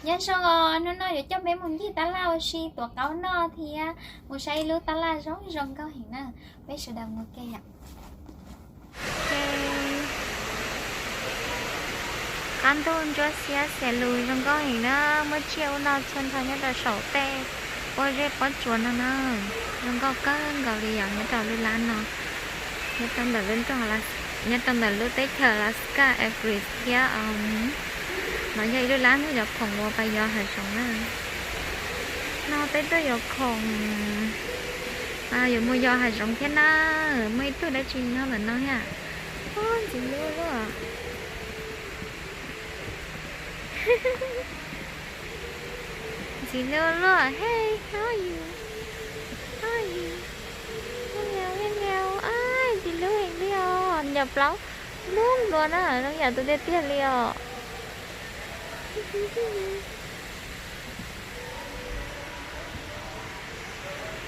Nyob zoo os, hnub no yuav coj peb mus ncig tab laj ua si tuav qaub noj thiab mus saib ib lub tab laj zoo zoo nkauj heev na. Peb sawv daws mus ke yom. Qab ntuj ntsuab xiab xiav lus zoo nkauj heev na, muaj tsiaj ub no txhua nrho nyob rau saum tej pob zeb pob tsuas no na. Zoo nkauj kawg nkaus li yom, nyob rau lub lab no, nyob rau ntawm lub nroog, nyob rau ntawm lub teb chaws Alaska Anchorage thiab. No yog ib lub lab nrog cov khoom uas pais yos hav zoov na. No peb tuaj yuav khoom, yuav mus yos hav zoov thiab na. Muaj ib tug dab tsi nyob ntawm no thiab. Ntxim hlub luaj. Ntxim hlub luaj, hey, how are you? How are you? Meow, meow, meow. Ntxim hlub heev li os, yam plaub hlub nplua na, zoo yam tus tiag tiag li os.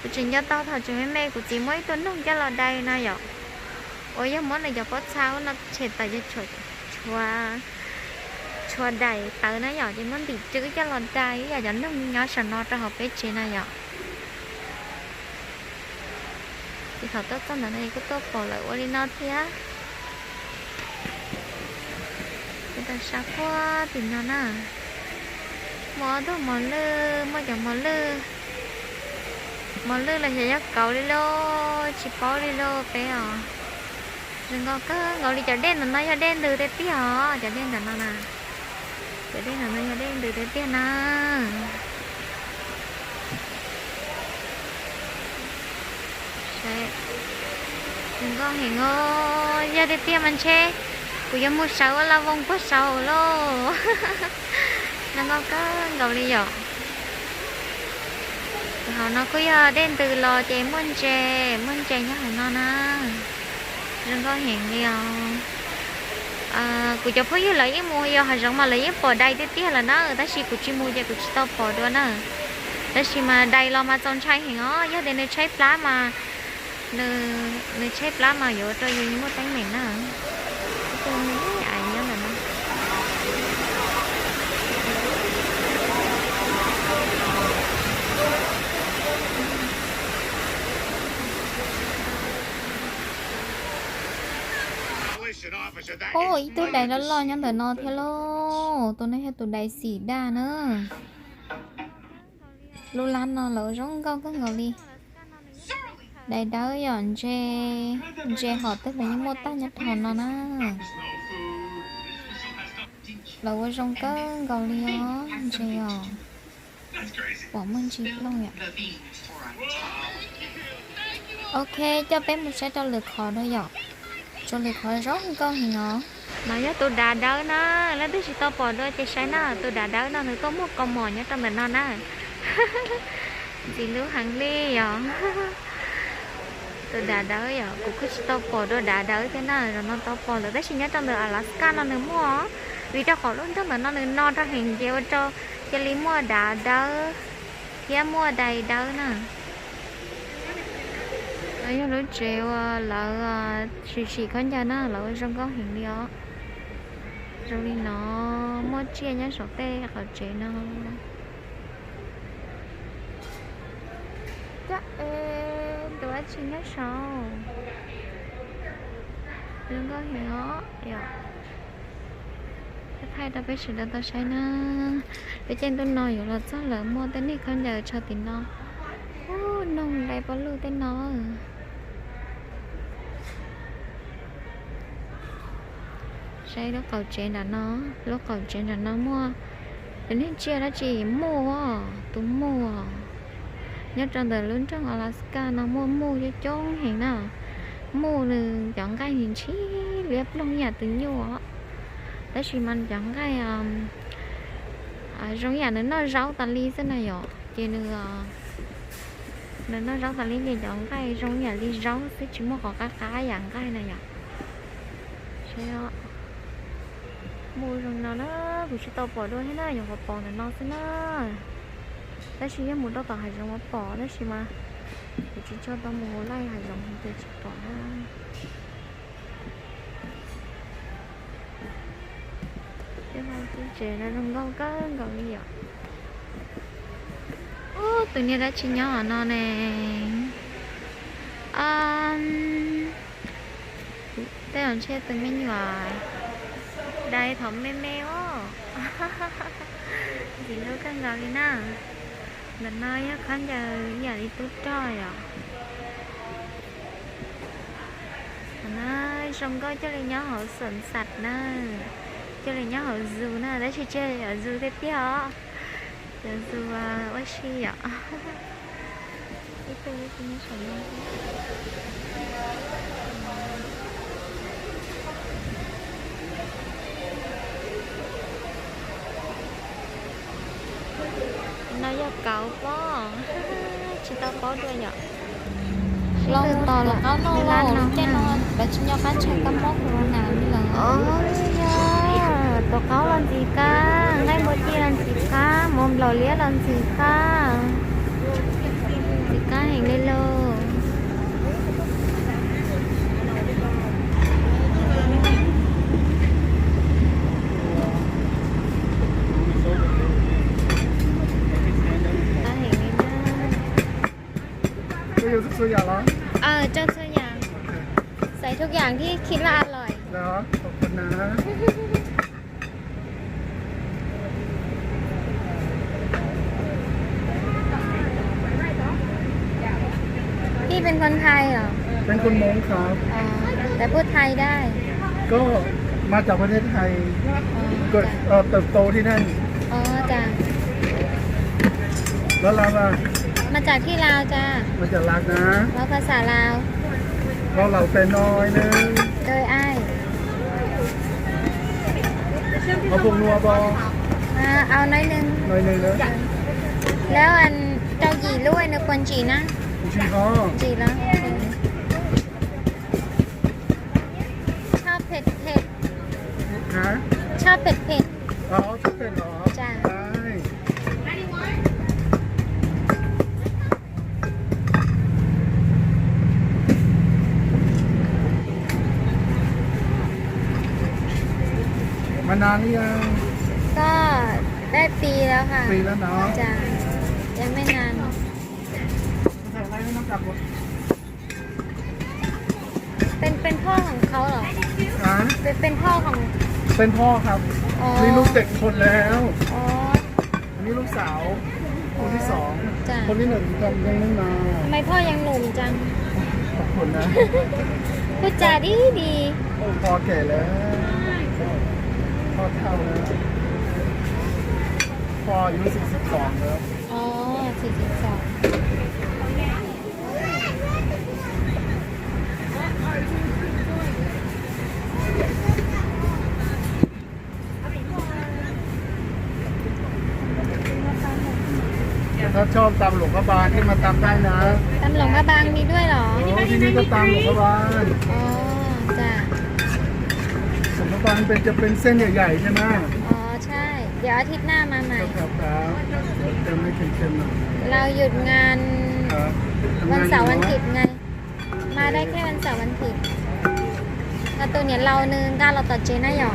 Kuv tseem nco tau thaum tseem me me kuv txiv muab ib tug noog coj los dai no yom. Uas yog muab nws cov pob txha ub no tshem tawm yog tshuav dais tawv na yom, ces muab ntim cwb coj los dai ib yam cov noog nyob saum no rau hauv peb tsev na yom. Ces thaum tuaj txog ntawm no es kuj tuaj pom lawv ua li no thiab. Ces tau sab puag tim no na. Muaj ob tug mos lwj, muaj cov mos lwj, mos lwj los xyov yog kauv li lauj, tsis paub li lauj peb os. Zoo nkauj kawg nkaus li, cov dej ntawm no yog dej ntws tiag tiag os, cov dej ntawm no na. Cov dej ntawm no yog dej ntws tiag tiag na. Zoo nkauj heev os, yog tiag tiag mas ntshe kuv yuav mus sawv ua la voos puag saud lauj. Zoo nkauj kawg nkaus li yom. Hauv no kuj yog dej ntws los ces muaj ntses, muaj ntses nyob hauv no na. Zoo nkauj heev li os. Kuv cov phooj ywg lawv yeej mus yos hav zoov mas lawv yeej pom dais tiag tiag lawm na, tab sis kuv tsis mus ces kuv tsis tau pom dua na. Tab sis mas dais los mas txaus ntshai heev os, yog tias nws tshaib plab mas, nws tshaib plab mas yuav ua rau yus muaj teeb meem na. Ib tug me me nyob ntawm no. Ub, ib tug dais loj loj nyob ntawm no thiab lauj, tus no yog tus dais xim daj na. Lub lab no lawv ua zoo nkauj kawg nkaus li. Dais dawb yom, ntses, ntses hom twg los yeej muaj tag nyob rau hauv no na. Lawv ua zoo kawg nkaus li os, ntses os. Pom muaj ntsis plooj yom. Ok, coj peb mus saib rau lwm qhov dua yom. Rau lwm qhov zoo nkauj heev os. No yog tus dav dawb na, leej twg tsis tau pom dua ces saib na, tus dav dawb no nws tuaj muag kaus mom nyob rau ntawm no na. Ntxim hlub heev li yom. Tus dav dawb yom, kuv kuj tsis tau pom dua dav dawb thiab na, zaum no tau pom lawm tab sis nyob rau ntawm Alaska no nws muaj, vim rau qhov lub nroog ntawm no nws no rau heev ces ua rau cia li muaj dav dawb thiab muaj dais dawb na. No yog lub tsev uas lawv sim sim khaub ncaws na, lawv ua zoo nkauj heev li os. Zoo li no, muaj tsiaj nyob saum tej qaum tsev no. Cab es tus dab tsi nyob saud. Zoo nkauj heev os yom. Thaij rau peb sawv daws tau saib na. Lub caij ntuj no yuav los txog lawm muaj tej niag khaub ncaws tshaw tim no. Ub, noog dai paj lug tej no. Saib lub qaum tsev nram no, lub qaum tsev nram no muaj tus niag tsiaj dab tsi, muj, tus muj. Nyob rau ntawm lub nroog Alaska no muaj muj coob coob heev na. Muj nws cov nqaij nws ntshis liab ploog ib yam tus nyuj os, tab sis mas nws cov nqaij zoo ib yam nws noj zaub tas li xwb na yom. Ces nws, nws noj zaub tas li ces cov nqaij zoo ib yam li zaub xwb, tsis muaj qhov qab qab yam nqaij na yom. Muj zoo no na, kuv tsis tau pom dua thiab na, nyuam qhuav pom ntawm no xwb na. Tab sis yog mus rau tom hav zoov mas pom, tab sis mas kuv tsis tshua tau mus ua laij hav zoov ces tsis pom na. Tej tsev no zoo nkauj kawg nkaus li yom. Tus niag dab tsi nyob hauv no ne? Tej zaum ntshe tus me nyuam dai thaum me me os. Ntxim hlub kawg nkaus li na. Ntawm no yog khaub ncaws ib yam li tub rog yom. Zoo nkauj, coj li nyob hauv xoom xas na, coj li nyob hauv zoo na, tab sis tsis yog yog zoo tiag tiag os, yog zoo ua si yom. Ib tug ib tug nyob saum no thiab. No yog kauv pob, tsis tau paub dua yom. Los tos lawm qaub noj los caij no lawv tsis nco qab tshem kab mob corona li lawm. Tus qaub los ntxim qab, nqaij npua ci los ntxim qab, mov nplaum liab los ntxim qab. Ntxim qab heev li lauj. Qab heev li na. Cho txhua yam.ใส่ทุกอย่างที่คิดว่าอร่อย พี่เป็นคนไทยเหรอ เป็นคนมงครับ อ๋อ แต่พูดไทยได้ ก็มาจากประเทศไทย อ๋อ เกิด จ้ะ เอ่อ เติบโตที่นั่น อ๋อ จ้ะ แล้วเราล่ะ มาจากที่ลาวจ้า มาจากลาวนะ เว้าภาษาลาว เว้าลาวเป็นน้อยนึง โดยอ้าย เอาผงนัวบ่ อ่า เอาน้อยนึง น้อยนึงนะ แล้วอันเจ้าหยี่ด้วยเนอะ ควรจี่นะ จี่เหรอ จี่แล้ว โอเค ชอบเผ็ดเผ็ด ฮะ ชอบเผ็ดเผ็ด อ๋อ ชอบเผ็ดเหรอ จ้ะ ได้ มานานหรือยัง ก็ได้ปีแล้วค่ะ ปีแล้วเนาะ จ้ะ ยังไม่นาน เป็นเป็นพ่อของเขาเหรอ ฮะ เป็นเป็นพ่อของ เป็นพ่อครับ อ๋อ มีลูกเจ็ดคนแล้ว อ๋อ อันนี้ลูกสาว คนที่สอง จ้ะ คนที่หนึ่งยังยังไม่มา ทำไมพ่อยังหนุ่มจัง ขอบคุณนะ พูดจาดีดี พ่อแก่แล้ว พ่อเฒ่าแล้ว พ่ออายุสี่สิบสองแล้ว อ๋อ สี่สิบสอง แต่ถ้าชอบตำหลวงพระบางขึ้นมาตำได้นะ ตำหลวงพระบางมีด้วยเหรอ โอ้ ที่นี่ก็ตำหลวงพระบาง อ๋อ จ้ะ หลวงพระบางเป็น จะเป็นเส้นใหญ่ๆ ใช่ไหม อ๋อ ใช่ เดี๋ยวอาทิตย์หน้ามาใหม่ ครับ ครับ ครับ เดี๋ยวเติมให้เค็มๆ หน่อย เราหยุดงาน ครับ วันเสาร์วันอาทิตย์ไง มาได้แค่วันเสาร์วันอาทิตย์ Nqa tus niam laus nws nqa los tom tsev na yom.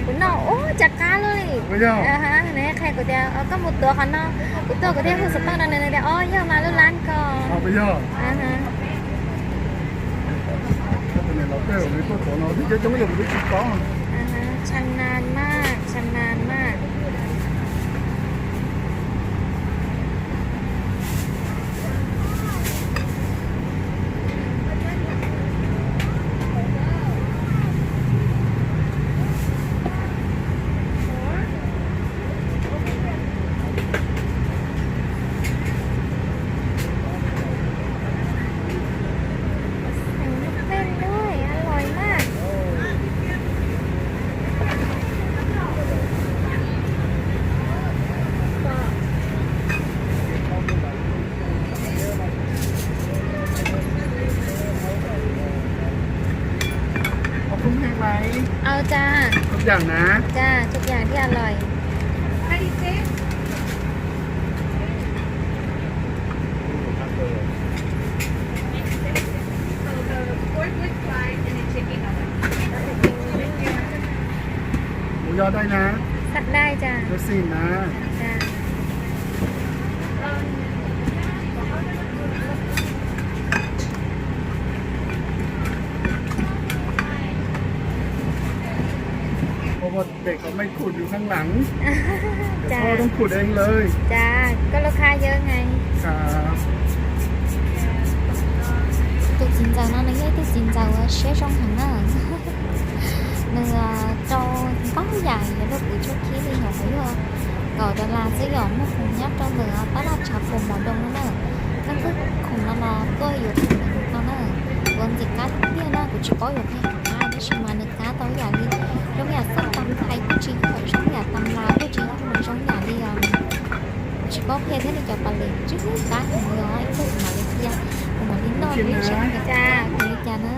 Kuv noj ub cas qab luaj li. Nws qhia kuv tias koj mus tuav qhov no, kuv tuaj kuv thiaj hu xov tooj rau nws, nws tias o yog mas lub lab ko.ชำนาญมาก ชำนาญมาก ใส่ลูกเต้นด้วย อร่อยมาก เอากุ้งแห้งไหม เอาจ้า ทุกอย่างนะ จ้า ทุกอย่างที่อร่อย หมูยอได้นะ ได้จ้ะ เดี๋ยวสี่นะ จ้ะ ไม่ขุดอยู่ข้างหลัง เดี๋ยวพ่อต้องขุดเองเลย จ้า ก็ลูกค้าเยอะไง ครับ Tus txiv ntxawm no nws yog ib tug txiv ntxawm uas siab zoo heev na. Nws rau ntau yam yuav rau kuv tshuab khib li, nyuam qhuav yog kaum dollar xwb yom, muaj khoom nyob rau ntawm tab laj tshav puas mov doo no na. Koj twb khoom no los tuaj yuav khoom no na. Ua ntxim qab tiag na, kuv tsis paub yuav qhia qhov qab tab sis mas nws qab tau yam li zoo yam xoj tam thais kuj tsis yog, zoo yam tam las kuj tsis yog, nws zoo yam li os. Kuv tsis paub qhia thiab, nws cov pas lem tsw qab heev li os, ib pliag kuv mam li qhia, kuv mam li noj, kuv li cas na.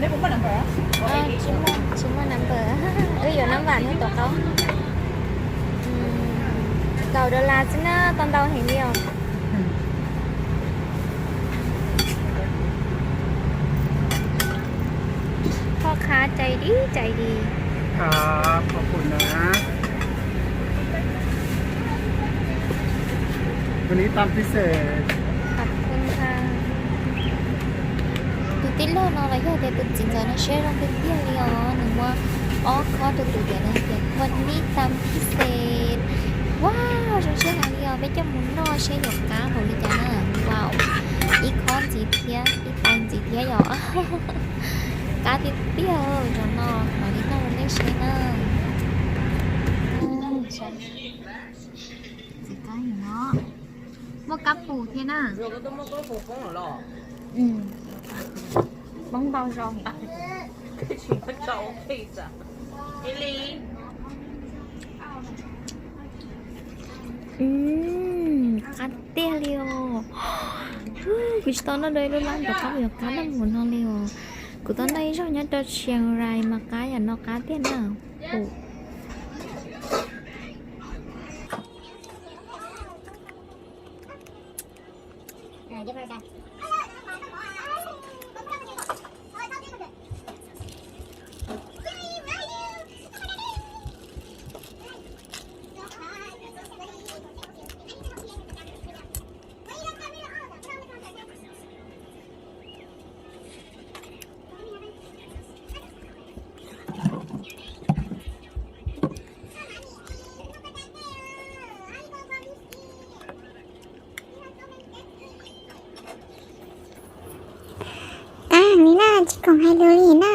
Ntau, ntau, ntau. Tsis muaj nab npam no, tuav qaub. Kaum dollar xwb na, tau ntau heev li os. พ่อค้าใจดี ใจดี ครับ ขอบคุณนะ วันนี้ตำพิเศษ ขอบคุณค่ะ Tus tij laug no los yog tias tus txiv ntxawm no siab zoo tiag tiag li os, nws muab ob khob rau tus tias no tias วันนี้ตำพิเศษ. Wow, zoo siab heev li os, peb coj mus noj seb yuav qab npaum li cas na. Wow, ib khob ntxiv thiab, ib tais ntxiv thiab yom. Qab tiag tiag, zaum no mam li noj rau nej seb na. Txiv qab heev no, muaj kab pus thiab na. Poob ntau zaus. Qab tiag li os. Kuv tsis tau noj dua ib lub lab nrog qab, yuav qab npaum no li os. Kuv tau noj ib zaug nyob rau Chiang Rai mas qab yam no qab tiag na. Qab heev li na, tsis khoom hais lus li na.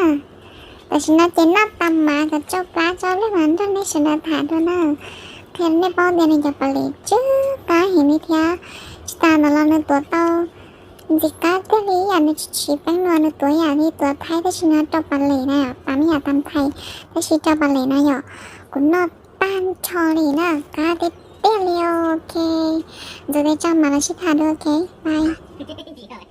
Tam sim no ces noj tas mas kom tsau plab tsau lwg mas nrog nej sawv daws tham dua na. Qhia nej paub tias nws cov pas lem tsw qab heev li thiab. Tsis tas ntawd los nws tuav tau ntxim qab tiag li, ib yam nws tsis siv peeb luas, nws tuav yam li tuav thaib tab sis nws rau pas lem na, pas me nyuam tam thais tab sis rau pas lem na yom. Kuv noj tag nrho li na, qab tiag tiag li. Ok, ntxuav tes tso mam li sib tham dua, ok, bye.